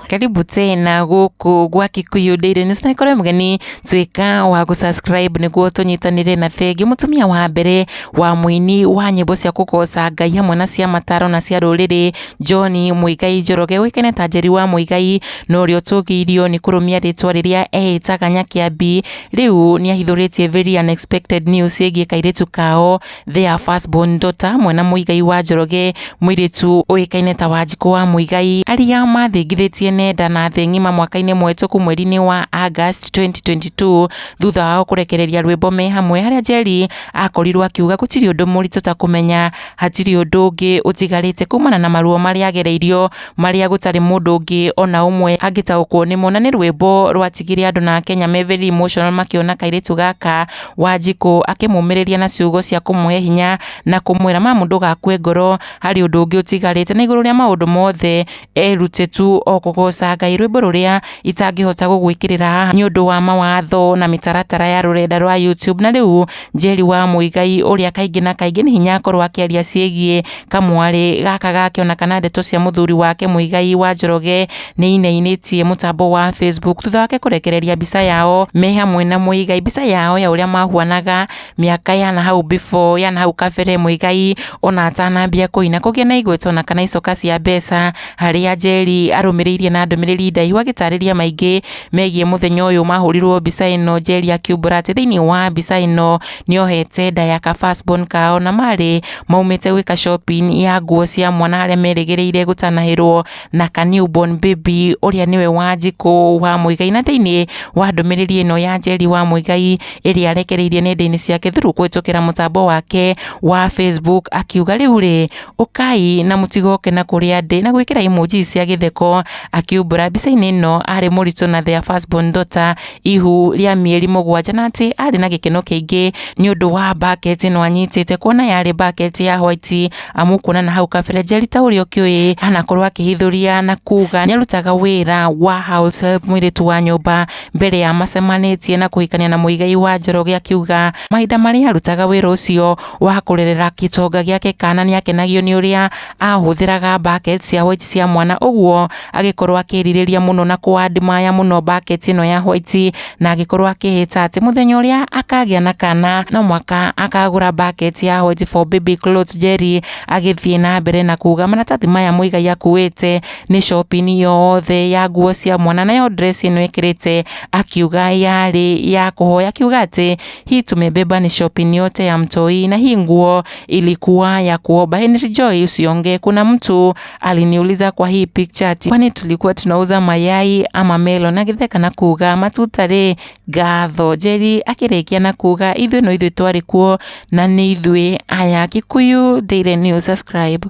Karibu tena gũkũ gwa Kikuyu Daily News na ikorwo mũgeni tuĩka wa gũ-subscribe nĩguo tũnyitanĩre na thengiũ. Mũtumia wa mbere wa mũini wa nyĩmbo cia kũgoca Ngai hamwe na cia mataro na cia rũrĩrĩ John Muigai Njoroge ũĩkaine ta Njeri wa Muigai na ũrĩa ũtũgĩirio nĩ kũrũmia rĩtwa rĩrĩa eĩtaga Nyakĩambi, rĩu nĩahithũrĩtie very unexpected news ĩgiĩ kairĩtu kao their first born daughter mwena Muigai wa Njoroge mũirĩtu ũĩkaine ta Wanjikũ wa Muigai arĩa mathingithĩtie nenda na thĩ ng'ima mwaka-inĩ mũhetũku mweri-inĩ wa August 2022 thutha wao kũrekereria rwĩmbo me hamwe harĩa Njeri akorirwo akiuga gũtirĩ ũndũ mũritũ ta kũmenya hatirĩ ũndũ ũngĩ ũtigarĩte kumana na maruo marĩa agereirio marĩa gũtarĩ mũndũ ũngĩ ona ũmwe angĩtaũkwo nĩmo na nĩ rwĩmbo rwatigire andũ na Kenya me very emotional makĩona kairĩtu gaka Wanjikũ akĩmũmĩrĩria na ciugo cia kũmũhe hinya na kũmwĩra mamu ndũgakue ngoro harĩ ũndũ ũngĩ ũtigarĩte na igũrũ rĩa maũndũ mothe erute tu o kũgoca Ngai rwĩmbo rũrĩa itangĩhota gũgwĩkĩrĩra haha nĩ ũndũ wa mawatho na mĩtaratara ya rũrenda rwa YouTube. Na rĩu Njeri wa Muigai ũrĩa kaingĩ na kaingĩ nĩ hinya akorwo akĩaria ciĩgiĩ kamwarĩ gaka gake ona kana ndeto cia mũthuri wake Muigai wa Njoroge nĩ inainĩtie mũtambo wa Facebook thutha wake kũrekereria mbica yao me hamwe na Muigai, mbica yao ya ũrĩa mahuanaga mĩaka ya nahau before ya nahau kabere Muigai ona atanambia kũina kũgĩa na igweta ona kana icoka cia mbeca harĩa Njeri arũmĩrĩirie na ndũmĩrĩri ndaihu agĩtarĩria maingĩ megiĩ mũthenya ũyũ mahũrirwo mbica ĩno. Njeri akiumbũra atĩ thĩinĩ wa mbica ĩno nĩohete nda ya ka first born kao na marĩ maumĩte gwĩka shopping ya nguo cia mwana harĩa merĩgĩrĩire gũtanahĩrwo na ka newborn baby ũrĩa nĩwe Wanjikũ wa Muigai. Na thĩinĩ wa ndũmĩrĩri ĩno ya Njeri wa Muigai ĩrĩa arekereirie nenda-inĩ ciake through kũhĩtũkĩra mũtambo wake wa Facebook akiuga rĩu rĩ ũkai na mũtigoke na kũrĩa ndĩ na gwĩkĩra emoji cia gĩtheko akiumbũra mbica-inĩ ĩno arĩ mũritũ na their first born daughter ihu rĩa mĩeri 7 na atĩ arĩ na gĩkeno kĩingĩ nĩ ũndũ wa bucket ĩno anyitĩte kuona yarĩ bucket ya white amu kuona na hau kabere Njeri ta ũrĩa ũkĩũĩ anakorwo akĩhithũria na kuga nĩarutaga wĩra wa house help mũirĩtu wa nyũmba mbere ya macemanĩtie na kũhikania na Muigai wa Njoroge akiuga mahinda marĩa arutaga wĩra ũcio wa kũrerera gĩtonga gĩake kana nĩakenagio nĩ ũrĩa ahũthĩraga bucket cia white cia mwana ũguo agĩkorwo akĩrirĩria mũno na kũ-admire mũno bucket ĩno ya white na agĩkorwo akĩhĩta atĩ mũthenya ũrĩa akagĩa na kana no mwaka akagũra bucket ya white for baby clothes. Njeri agĩthiĩ na mbere na kuga maratathi maya Muigai akuĩte nĩ shopping yothe ya nguo cia mwana nayo dress ĩno ĩkĩrĩte akiuga yarĩ ya kũhoya akiuga atĩ hii tumebeba ni shopping yote ya mtoi na hii nguo ilikuwa ya kuomba. Henry Joy usiongee, kuna mtu aliniuliza kwa hii picture ati kwani tulikuwa tunauza mayai ama melon, agĩtheka na kuga matutarĩ ngatho. Njeri akĩrĩkia na kuga ithuĩ no ithuĩ twarĩ kuo na nĩ ithuĩ aya. Kikuyu Daily News, subscribe.